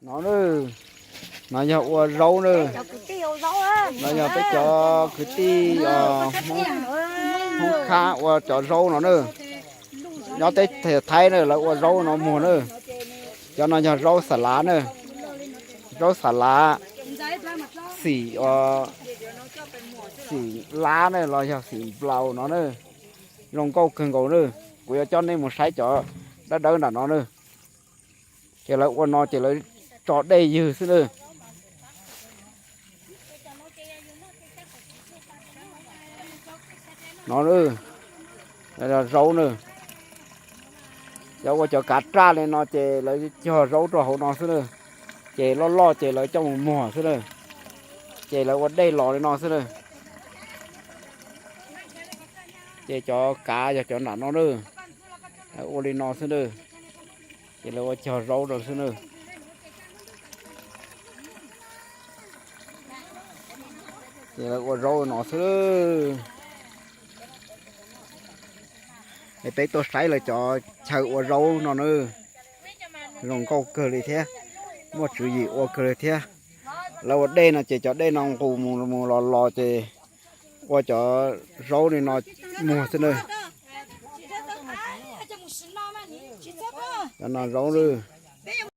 No na, no yog ua zaub na. No yog peb cov kwv tij Hmoob Khab ua cov zaub no na. Nyob teb chaws Thaib na lawv ua zaub no muag na. Cov no yog zaub xa lav na, zaub xa lav xim, xim lab na los yog xim nplaus no na. Zoo nkauj kawg nkaus na. Kuv yuav coj nej mus saib cov dawb dawb nram no na. Ces lawv ua no ces lawv tso dej ywg xwb na. No, zaub na, cov ua cov kav raj li no ces lawv cog zaub rau hauv no xwb na. Ces loj loj ces lawv coj mus muag xwb na. Ces lawv ua dej los li no xwb na. Ces cov kav yog cov nram no na, ua li no xwb na. Ces lawv ua cog zaub rau xwb na. Ces lawv ua zaub no xwb. Es peb tuaj saib lawv cov chaw ua zaub no na. Zoo nkauj kawg li thiab, muaj tswv yim ua kawg li thiab. Lawv ua dej no ces cov dej no nqus mus mus los los ces ua cov zaub li no muag xwb na. Cov no zaub na.